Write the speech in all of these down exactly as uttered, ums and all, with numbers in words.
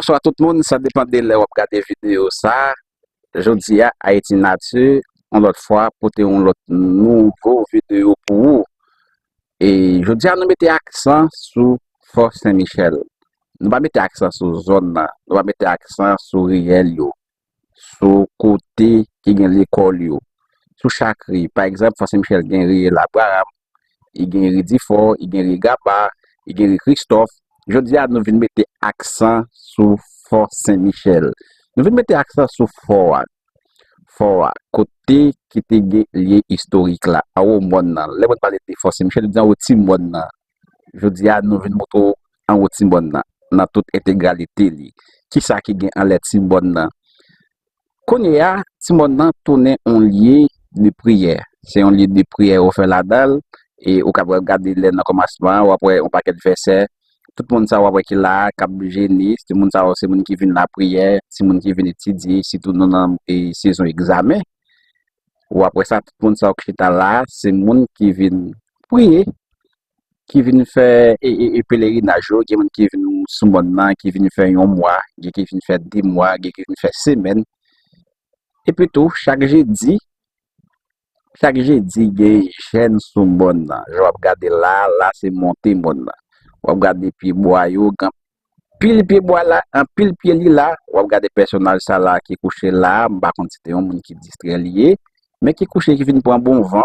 Bonswa tout moun, sa depann de lè w ap gade videyo sa. Jodi a, Ayiti Nati, yon lòt fwa, pote yon lòt nouvo videyo pou ou. E jodi a, nou mete aksan sou Fò Sen Michèl. Nou pa mete aksan sou zòn nan, nou pa mete aksan sou riyèl yo, sou kote ki gen lekòl yo, sou chak ri. Pa egzanp, Fò Sen Michèl gen ri Labraham, li gen ri Difò, li gen ri Gaba, li gen ri Kristòf. Jodi a, nou vin mete aksan sou Fò Sen Michèl. Nou vin mete aksan sou fò a. Fò a, kote ki te gen lye istorik la, anwo mòn nan. Lè mwen pale de Fò Sen Michèl, yo di anwo ti mòn nan. Jodi a, nou vin montre w anwo ti mòn nan, nan tout entegralite li. Kisa ki gen anlè ti mòn nan? Kounye a, ti mòn nan tounen yon lye de priyè. Se yon lye de priyè ou fè ladan l, e ou kapab gade lè nan kòmansman an, w ap wè yon pakèt vèsè. Tout moun sa w ap wè ki la a, k ap jene, se moun sa yo, se moun ki vin lapriyè, se moun ki vin etidye, sitou nou nan e, sezon egzamen. W ap wè sa, tout moun sa yo ki chita la a, se moun ki vin priye, ki vin fè e, e, e pelerinaj yo, gen moun ki vin sou mòn nan, ki vin fè yon mwa, gen ki vin fè de mwa, gen ki vin fè semèn. Epi tou, chak jedi, chak jedi, gen jèn sou mòn nan. Jan w ap gade la, la se monte mòn nan. W ap gade pyebwa yo, gen anpil pyebwa la, anpil pye lila. W ap gade pèsonaj sa la ki kouche la, m pa konn si te yon moun ki distrè li ye, men ki kouche, ki vin pran bon van.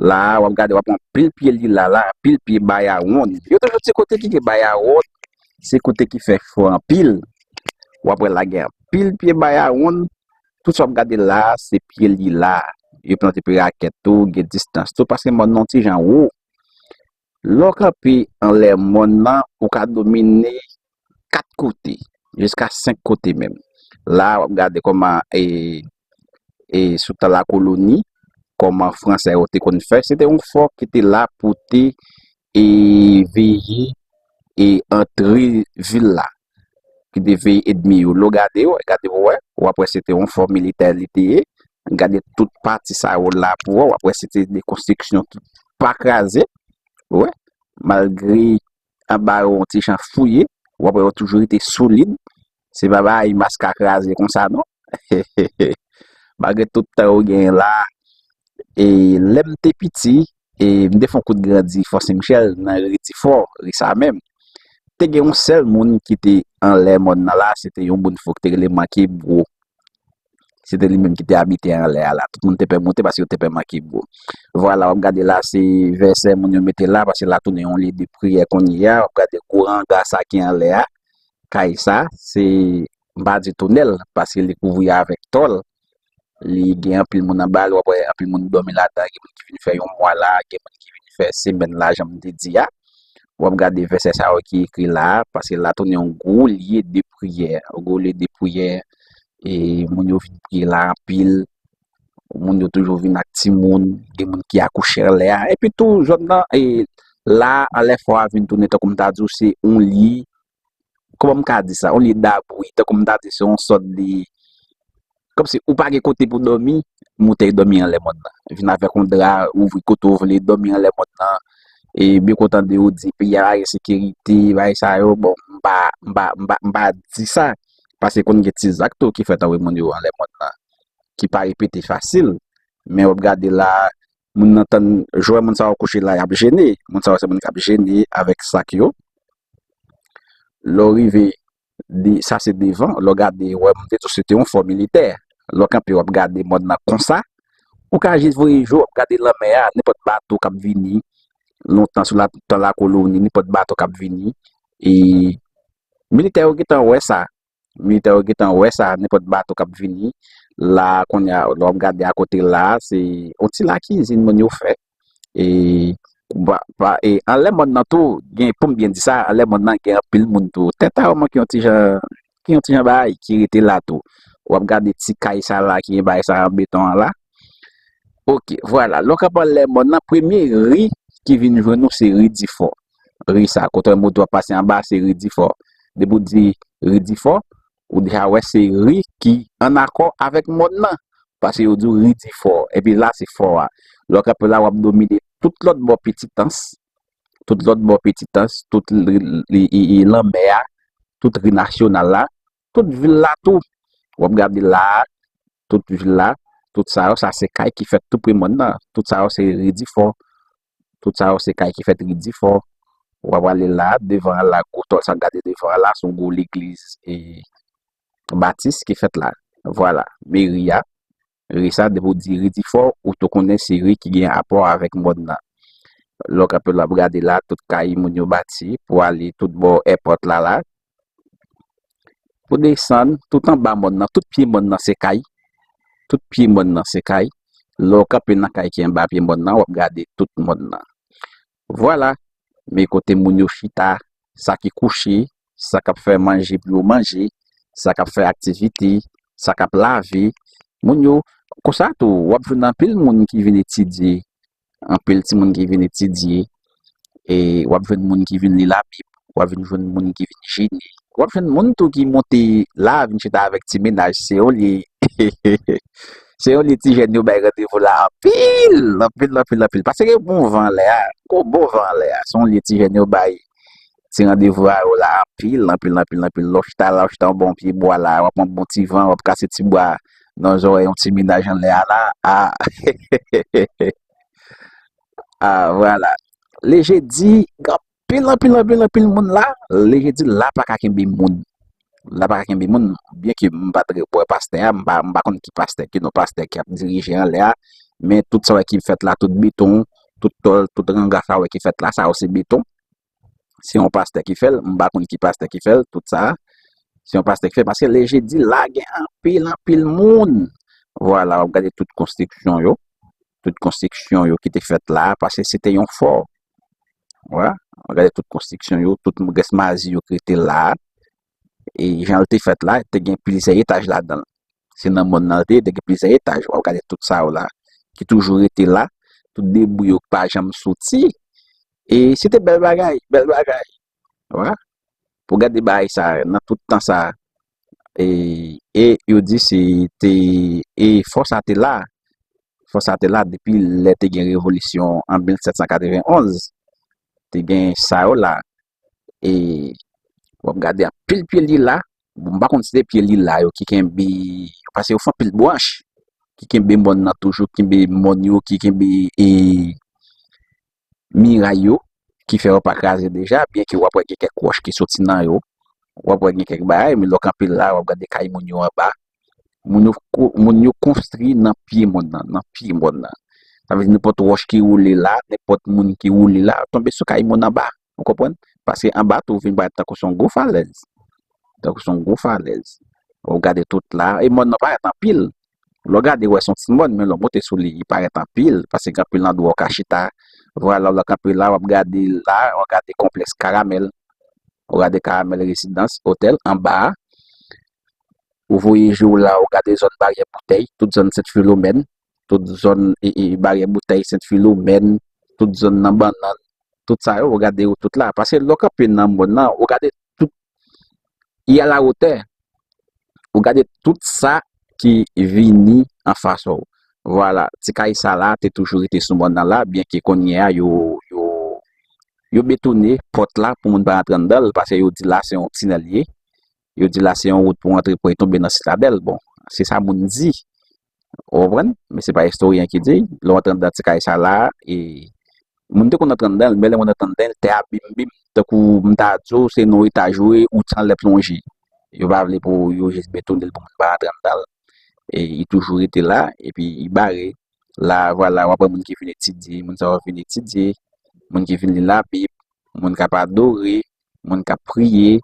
La, w ap gade, w ap wè anpil pye lila la, anpil pye bayawonn. Yo toujou di kote ki gen bayawonn, se kote ki fè cho anpil. W ap wè la gen anpil pye bayawonn. Tout sa w ap gade la, se pye lila. Yo plante pye rakèt tou, gen distans tou, paske mòn nan yon ti jan wo. Lè w kanpe anlè mòn nan, ou ka domine kat kote, jiska senk kote menm. La, w ap gade kòman e, e sou tan lakoloni, kòman Fransè yo te konn fè. Se te yon fò ki te la pou te e, veye e antre vil la, ki te veye ènmi yo. Lè w gade yo, gade pou wè, w ap wè se te yon fò militè li te ye. Gade tout pati sa yo la pou wè, w ap wè se te de konstriksyon ki pa kraze. Ou wè, malgre anba yo yon ti jan fouye, w ap wè yo toujou rete solid. Se pa bagay mas ka kraze konsa non. Malgre tout tan yo genyen la, e lè m te piti, e m te fè yon kout grandi Fò Sen Michèl, nan ri Difò, ri sa menm. Te gen yon sèl moun ki te anlè mòn nan la, se te yon moun fou ki te rele Manke Bwo. Se te li menm ki te abite anlè a la. Tout moun te pè monte paske yo te pè Manke Bwo. Vwala, w ap gade la, se vèsè moun yo mete la, paske la tounen yon lye de priyè kounye a. W ap gade gwo anga sa ki anlè a. Kay sa, se, m pa di tonèl, paske li kouvri avèk tòl. Li gen anpil moun anba l, w ap wè anpil moun dòmi ladan, gen moun ki vin fè yon mwa la, gen moun ki vin fè semèn la, jan m te di a. W ap gade vèsè sa yo ki ekri la a, paske la tounen yon gwo lye de priyè, yon gwo lye de priyè, e moun yo vin priye la anpil, moun yo toujou vin ak timoun, gen moun ki akouche anlè a, epi tou zòn nan, e la, anlè fò a vin tounen tankou m ta di w, se yon lye, kòman m ka di sa, yon lye dabri, tankou m ta di se yon sòt de, kòmsi ou pa gen kote pou dòmi, moute dòmi anlè mòn nan. Vin avèk yon dra, ouvri kote w vle, dòmi anlè mòn nan. E byen kontan de yo di peyi a pa gen sekirite, bagay sa yo, bon, m pa, m pa, m pa, m pa di sa. Paske konn gen ti zak tou ki fèt antre moun yo anlè mòn nan, ki pa repete fasil. Men w ap gade la, moun nan tann, jan w wè moun sa yo kouche la, y ap jene. Moun sa yo se moun k ap jene avèk sak yo. Lè w rive de, sa se devan, lè w gade, wè, m te di w se te yon fò militè. Lè w kanpe, w ap gade mòn nan konsa. Ou ka jis voye je w, w ap gade lanmè a, nenpòt bato k ap vini, lontan sou la, tan lakoloni, nenpòt bato k ap vini. E militè yo gentan wè sa. Militè yo gentan wè sa, nenpòt bato k ap vini. La, kounye a, lè w ap gade akote la, se yon ti lakizin moun yo fè. E, ba, ba, e anlè mòn nan tou, gen, pou m byen di sa, anlè mòn nan gen anpil moun tou. Tèt a yo manke yon ti jan, ki yon ti jan bagay ki rete la tou. W ap gade ti kay sa la ki gen bagay sa an beton an la. Oke, vwala. Lè w kanpe anlè mòn nan, premye ri ki vin jwenn ou se ri Difò. Ri sa, kote w wè moto ap pase anba, se ri Difò. Depi w di ri Difò, ou deja wè se ri ki ann akò avèk mòn nan. Paske yo di w ri Difò. Epi la, se fò a. Lè w kanpe la, w ap domine tout lòt bò Petitans. Tout lòt bò Petitans, tout li, li, li, li lanmè a. tout ri nasyonal la, tout vil la tou. W ap gade la a, tout vil la, tout sa yo, sa se kay ki fèt tou pre mòn nan. Tout sa yo se ri Difò. Tout sa yo se kay ki fèt ri Difò. W ap ale la, devan an la, gwo tòl sa w ap gade devan an la, se yon gwo legliz e batis ki fèt la. Vwala, meri a, ri sa, depi w di ri Difò, ou tou konnen se ri ki gen apò avèk mòn nan. Lè w kanpe la, w ap gade la, tout kay moun yo bati pou ale tout bò èpòt la la. Pou desann, tout anba mòn nan, tout pye mòn nan se kay. Tout pye mòn nan se kay. Lè w kanpe nan kay ki anba pye mòn nan, w ap gade tout mòn nan. Vwala, men kote moun yo chita, sa ki kouche, sa k ap fè manje pou yo manje, sa k ap fè aktivite, sa k ap lave. Moun yo, konsa tou, w ap jwenn anpil moun ki vin etidye, anpil timoun ki vin etidye, e w ap jwenn moun ki vin li Labib, w ap vin jwenn moun ki vin jene, w ap jwenn moun tou ki monte la, vin chita avèk ti mennaj, se yon lye, se yon lye ti jèn yo bay randevou la anpil, anpil, anpil, anpil. Paske gen bon van anlè a, gwo bon van anlè a, se yon lye ti jèn yo bay ti randevou a yo la anpil, anpil, anpil, anpil. Lè w chita la, w chita yon bon pye bwa la, w ap pran bon ti van, w ap kase ti bwa nan zòrèy yon ti mennaj anlè a la. A, a, vwala. Le jedi, gen anpil, anpil, anpil, anpil moun la. Le jedi, la pa ka kenbe moun. La pa ka kenbe moun, byen ke m pa t wè pastè a, m pa, m pa konn ki pastè, ki non pastè k ap dirije anlè a, men tout sa w wè ki fèt la, tout beton, tout tòl, tout ranga sa w wè ki fèt la, sa yo se beton. Se yon pastè ki fè l, m pa konn ki pastè ki fè l, tout sa. Se yon pastè ki fè l, paske le jedi la gen anpil, anpil moun. Vwala, w ap gade tout konstriksyon yo, tout konstriksyon yo ki te fèt la, paske se te yon fò. Vwala, w ap gade tout konstriksyon yo, tout rès mazi yo ki rete la, e jan l te fèt la, te gen plizyè etaj ladan l. Se nan mòn nan l te ye, te gen plizyè etaj. W ap gade tout sa yo la, ki toujou rete la, tout debri yo ki pa janm soti. E se te bèl bagay, bèl bagay. Vwala. Pou gade bagay sa, nan tout tan sa, e, e yo di se te, e fò sa te la. Fò sa te la depi lè te gen revolisyon an mil sèt san katrevenn onz. Te gen sa yo la. E w ap gade anpil pye lila. Bon, m pa konn si se pye lila yo ki kenbe, paske yo fè anpil branch, ki kenbe mòn nan toujou, kenbe mòn yo, ki kenbe, e, miray yo, ki fè yo pa kraze deja, byen ke w ap wè gen kèk wòch ki soti nan yo, w ap wè gen kèk bagay, men lè w kanpe la, w ap gade kay moun yo anba. Moun yo ko-, moun yo konstwi nan pye mòn nan, nan pye mòn nan. Sa vle di nenpòt wòch ki woule la, nenpòt moun ki woule la, tonbe sou kay moun anba. Ou konprann? Paske anba tou vin parèt tankou se yon gwo falèz. Tankou se yon gwo falèz. Ou gade tout la, e mòn nan parèt anpil. Lè w gade, w wè se yon ti mòn, men lè w monte sou li, li parèt anpil, paske gen anpil landwa w ka chita. Vwala, lè w kanpe la, w ap gade la, w ap gade konplèks Karamèl. Ou gade Karamèl Rezidans, otèl, anba a. Ou voye je w la, ou gade zòn Baryè Boutèy, tout zòn Sent Filomèn, tout zòn, e, e, Baryè Boutèy, Sent Filomèn, tout zòn nan Bannann, tout sa yo, ou gade yo tout la. Paske lè w kanpe nan mòn nan, ou gade tout, il y a la hauteur. Ou gade tout sa ki vini anfas ou. Vwala, ti kay sa la te toujou rete sou mòn nan la, byen ke kounye a yo, yo, yo betone pòt la pou moun pa rantre anndan l, paske yo di la se yon tinèl ye. Yo di la se yon wout pou antre pou tonbe nan Sitadèl. Bon, se sa moun di. Ou konprann? Men se pa istoryen ki di. Lè w antre anndan ti kay sa la, e moun te konn antre anndan l, men lè moun antre anndan l, tè a bim bim. Tankou m ta di w, se nan yon etaj ou ye, ou t anlè plonje. Yo pa vle pou yo jis betone l pou moun pa rantre anndan l. E li toujou rete la, epi li bare. La, vwala, w ap wè moun ki vin etidye, moun sa yo vin etidye, moun ki vin li Labib, moun k ap adore, moun k ap priye,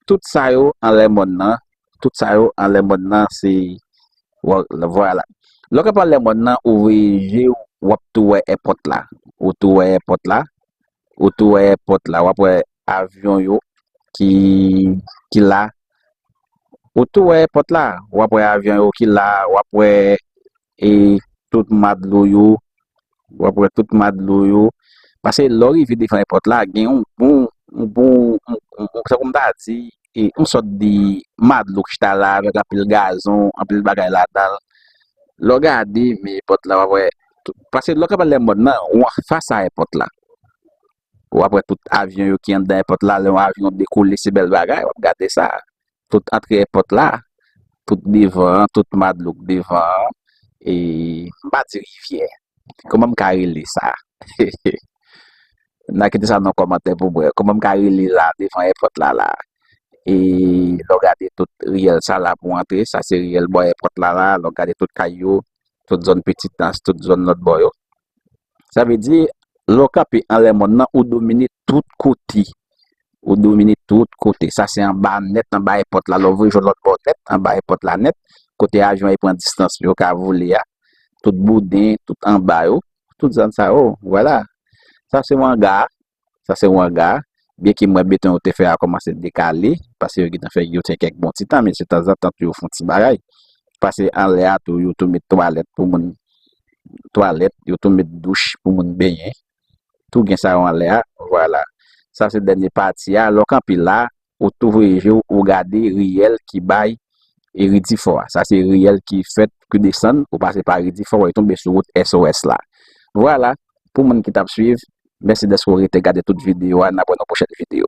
tout sa yo anlè mòn nan, tout sa yo anlè mòn nan, se, vwala. Lè w ap anlè mòn nan, ou voye je w, w ap tou wè èpòt la. Ou tou wè èpòt la, ou tou wè èpòt la, w ap wè avyon yo ki, ki la. Ou tou wè èpòt la, w ap wè avyon yo ki la, w ap wè, e, tout madlo yo, w ap wè tout madlo yo. Paske lè w rive devan èpòt la, gen yon bon, yon bon, yon, yon, yon, sa kòm ta di, e, yon sòt de madlo ki chita la avèk anpil gazon, anpil bagay ladan l. Lè w gade, men èpòt la, w ap wè, tout, paske lè w kanpe anlè mòn nan, ou anfas a èpòt la. w ap wè tout avyon yo ki anndan èpòt la, lè yon avyon dekole, se bèl bagay, w ap gade sa. Tout antre èpòt la, tout devan an, tout madlouk devan an, e m pa di rivyè. Kòman m ka rele sa? N a kite sa nan kòmantè pou mwen. Kòman m ka rele la devan èpòt la la? E lè w gade tout riyèl sa la pou antre, sa se riyèl bò èpòt la la, lè w gade tout kay yo, tout zòn Petitans, tout zòn lòt bò yo. Sa vle di, lè w kanpe anlè mòn nan, ou domine tout kote. Ou domine tout kote. Sa se anba nèt, anba èpòt la. Lè w voye jwenn lòt bò nèt, anba èpòt la nèt, kote avyon e pran distans yo ka vole a. Tout bouden, tout anba yo, tout zòn sa yo, vwala. Sa se yon anga, sa se yon anga. Byenke m wè beton yo te fè a kòmanse dekale, paske yo gentan fè yo tyen kèk bon ti tan, men se tanzantan tou yo fè yon ti bagay. Paske anlè a tou, yo tou met twalèt pou moun, twalèt, yo tou met douch pou moun benyen. Tou gen sa yo anlè a, vwala. Sa se dènye pati a, lè w kanpe la, ou tou voye je w, ou gade riyèl ki bay e Ridifò a. Sa se riyèl ki fèt, ki desann, ou pase pa Ridifò, ou tonbe sou wout S O S la. Vwala, pou moun ki t ap swiv, mèsi dèske w rete gade tout videyo a, n ap wè nan pwochèn videyo.